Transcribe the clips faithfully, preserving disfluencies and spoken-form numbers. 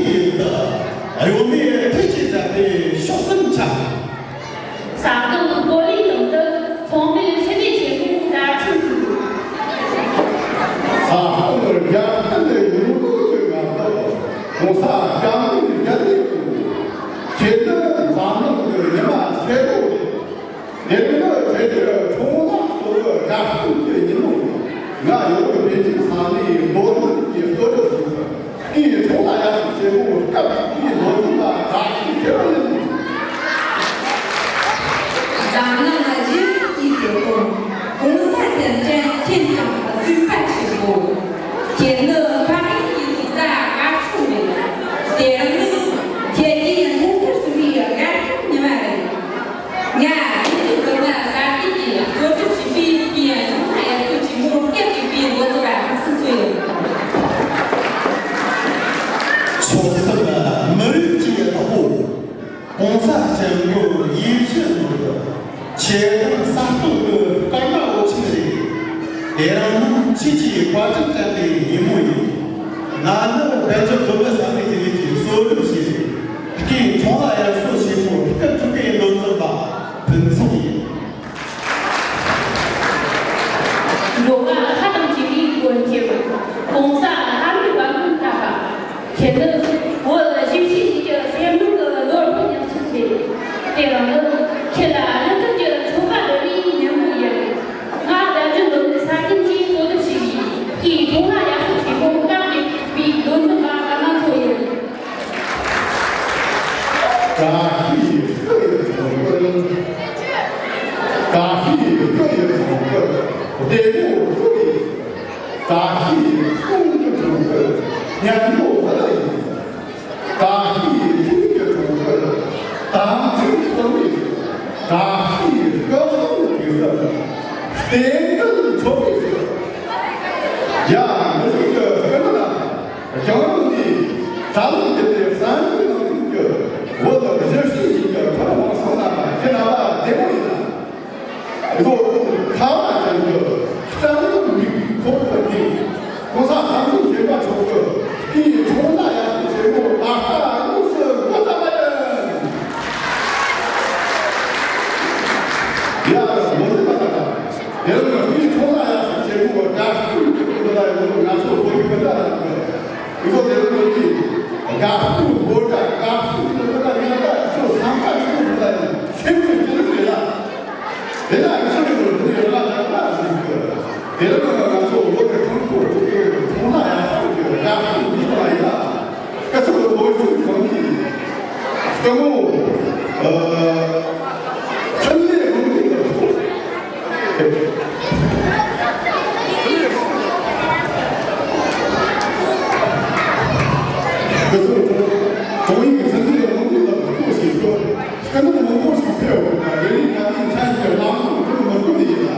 གཡོ་མེད་ཐུགས་ཀྱིས་མཛད་པའི་ཕྱོགས་བསམ་འཆར། ས་སྟོང་གི་གོ་ལའི་སྟེང་དུ་ཚོང་མིའི་ཕྱི་ནས་ཆེན་པོ་དར་ཁྲོད་བཞུགས། ས་སྟོང་གི་རྒྱལ་ཁམས་ནས་ཡོང་འདོད་ཀྱི་ངང་ལྟར་༸གོང་ས་༸སྐྱབས་མགོན་རྒྱལ་བའི་སྐུ། ཁྱེད་ནི་འཛམ་གླིང་གི་ཉི་མ་སེར་པོ་རེད། དེ་རིང་ནི་ཁྱེད་ཀྱི་འཁྲུངས་ལྷ་གཙོ་བོ་དགའ་སྟོན་གྱི་ཉིན་མོ་ཡིན། ང་ཡོ་རོབ་པན་ཇིན་ས་གནས་ལོན་ཌོན་གྱི་གཙོ་སྒྲུབ་ཞུ་བ། ངའི་འཁྲུངས་ལྷ་ཡག་ཤོས་ཆེན་མོ་སྐབས་དེའི་ལོ་རྒྱུས་ལ་དགའ་ཞེན་ཆེ་བ་ཡིན། འཛམ་གླིང་ལ་གཞི་རིམ་གྱི་དེ་དང་༸གོང་ས་དེ་ཅན་ཁྱེད་ཀྱང་གཟིགས་པ་ཆེན་པོ། ཁྱེད་ནི་ཕ་རིགས་ཀྱི་ལུགས་ལ་དགའ་ཕྱོགས་མེད། དེ་རིང་ནི་ཁྱེད་ཀྱི་འཁྲུངས་སྐར་གསུམ་པའི་དགའ་སྟོན་ཉི་མ་རེད། ང་དེ་ཚོའི་སྒོ་ནས་གསར་སྐྱེས་ཀྱི་གཙོ་སྒྲུབ་བྱེད་པའི་དུས་ཡུན་ཐུང་ང་ཡག་ཤོས་ཆེན་མོ་སྐད་ཅིག་པའི་འགོ་ཚུགས་པ་ཐུགས་སུ་ཆུད་ཡོད། ཆོལ་ཁ་མི་རིགས་ཀྱི་བདག་པོ། ༸གོང་ས་སྐྱབས་མགོན་ཡིད་བཞིན་ནོར་བུ། ཁྱེད་རང་ས་སྟོང་གི་སྐར་མ་འོད་ཆེན་རེད། དེ་རིང་ནི་ཁྱེད་ཀྱི་བཀའ་དྲིན་དྲན་པའི་ཉིན་མོ་ཡིན། ང་ནི་དཔལ་འབྱོར་བོད་མི་ས་གནས་ཀྱི་རིགས་ཀྱི་གཙོ་སྒྲུབ་བྱས། ཁྱེད་ཀྱི་འཁྲུངས་ལྷ་ཡག་ཤོས་ཆེན་མོ་སྐབས་བཅུ་པའི་ལོ་ཚོད་ལ་ཕུན་ཚོགས་ཡིན། འགྲོ་བ་ལྷ་དང་བཅས་པའི་མགོན་སྐྱབས། ༸གོང་ས་ལྷ་མོའི་བ་ཀུན་བཏབ་པ། ཁྱེད་ནི་བོད་གཞིས་བྱེས་གཉིས་ཀྱི་སེམས་ནང་གི་ནོར་བུ་ཉག་གཅིག་རེད། དེ་རིང་ནི་ཁྱེད་ལ་གླུ་གར་གྱི་ཆོ་ག་འདོན་པའི་ཉིན་མོ་ཡིན། ང་རྡོ་རྗེ་གདན་ས་ཁྱིམ་གྱི་གཙོ་སྒྲུབ་བྱས་པའི་ཁྱེད་ཀྱི་འཁྲུངས་ལྷ་ཡག་ཤོས་ཆེན་མོ་སྐབས་དེ་བཅུ་པའི་ལོ་ཚོད་ལ་དགའ་མ་ཚོ་ཡིན། བཀྲ་ཤིས་སྐུ་ཡི་འཁྲུངས་སྐར། བཀྲ་ཤིས་སྐུ་ཡི་འཁྲུངས་སྐར། བདེ་མོ་སྐུ་ཡི། བཀྲ་ཤིས་གསུང་གི་འཁྲུངས་སྐར། སྙན་མོ་བུ་ལ་ཡིན། བཀྲ་ཤིས་ཁྱིམ་གྱི་འཁྲུངས་སྐར། དམ་ཚིག་གསུམ་ཡིན། བཀྲ་ཤིས་སྐུ་གསུམ་གྱི་སར། རྟེན་འབྲེལ་འཁྲུགས་པའི་སར། ཡ། མི་རིགས་ཀྱི་སྐུ་མི་ལ། ཞང་རང་གིས་ས་ལམ་བརྒྱུད་དེ་གསར་འགྱུར་ནང་བཞིན་གྱི་བོད་གཞིས་བྱེས་ཀྱི་ཕུ་ནུ་མང་ཚོགས་རྣམས་ཁྱེད་རྣམ་པ་བདེ་མོ་ཡིན་ན། ལོ་ཁ་བ་ཅན་གྱི་གསར་འགྱུར་མིག་ཁོག་ཏུ་བསྒྲིགས། ༸གོང་ས་༸སྐྱབས་མགོན་ཆེན་པོ་མཆོག་གི་དེའི་འཁྲུངས་ལྷ་ཡག་ཤོས་ཆེན་མོ་ད་ལྟ་དངོས་སུ་འགོ་བརྩམས་པ་ཡིན། ཡ། ལོ་འདི་མ་ད་ད། དེ་རིང་གི་འཁྲུངས་ལྷ་ཡག་ཤོས་ཆེན་མོ་དགའ་སྟོན་གྱི་སྐུ་ལ་ཡོད། ང་ཚོ་བོད་ཀྱི་སྤུན་ཟླ་རྣམས་ཀྱིས་འདི་ཚོ་དེ་རིང་གི་དགའ་སྟོན་སྒོ་འགྲམ་དགའ་སྟོན་གྱི་སྐུ་ལ་ཡོད། ད་ཚོ་སེམས་ཁྲལ་ཞིག་སྐུ་ལ་ཡོད། སེམས་ཁྲལ་ཞིག་རེད་ཡ། དེ་ལ་ང་ཚོ་ལ་འདི་ཡོད་ལ་ད་ལ་ཞིག་གི། དེ་རིང་ང་ཚོ་བོད་ཀྱི་ཁྲིམས་ཁོ་ཚོ་གི་ཁྲིམས་ལ་ཡང་སོགས་ཀྱི་དགའ་སྟོན་འདི་དང་ཡིན་ལ། སྐབས་སུ་ལོ་རྒྱུས་གང་གི་སྐུ་ངོ་ཨ་ཁྲིམས་ལས་དབང་གིས་ལ་སོགས། སྐབས་སུ་ཀྲོང་ཡིག་ཚན་རིག་དབང་གིས་ལ་སོགས་ཞེས་སོ། སྐུ་ངོ་མང་པོ་ཞིག་ཕེབས་འོང་བ་རེ་རེ་ང་ཚོའི་མཚན་གྱི་བླ་མ་ཀུན་མི་ཀུན་ཡིན་ལ།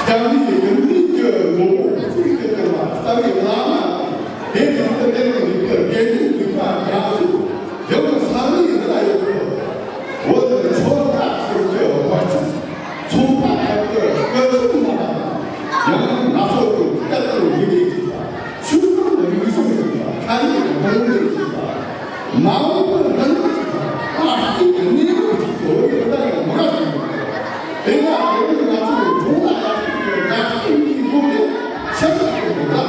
སྐྱབས་གནས་ཡུལ་མིའི་གི་ངོ་བོ་གཅིག་ཏུ་གྱུར་པ་རྩ་བའི་བླ་མ་དང་། དེ་ཙམ་དུ་དེ་རུ་ཡུལ་གྱི་དགེ་འདུན་འདུས་པ་རྒྱ་མཚོ་ཡུལ་གྱི་ས་གནས་འདི་ལ་ཡོད་པའི་བོད་ཀྱི་ཆོལ་ཁ་གསུམ་གྱི་དབར་གྱི་ཚོང་པ་ཁག་གི་སྐུ་ཚབ་རྣམ་པ་དང་། ཡང་ན་ང་ཚོ་གི་སྐད་དང་ཡི་གེ་གཅིག་པ། ཆོས་ལུགས་རིག་གཞུང་གཅིག་པ། ཐ་སྙད་རང་མོས་གཅིག་པ། མ་འོངས་པར་འདི་ནི་ད་ལྟའི་གནས་བབ་ཀྱི་འོག་ཏུ་ད་ཡང་མ་དགའ་ཞིག་ཡོད། དེ་ལ་དེ་ནི་ང་ཚོའི་གྲོང་ལ་ཡར་ཞུགས་ཀྱི་དགའ་སྟོན་གྱི་སྒོ་ནས་ཆེ་ས་ཞིག་ཡོད་ལ།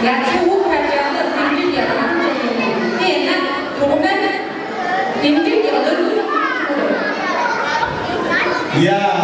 ང་ཚོའི་བོད་ཁ་བྱང་ལ་སེམས་ཁྲལ་གྱི་རང་དབང་ཅན་ཡིན། དེས་ན་ཐོག་མར་སེམས་ཁྲལ་གྱི་གླུ་ལུགས། ཡ།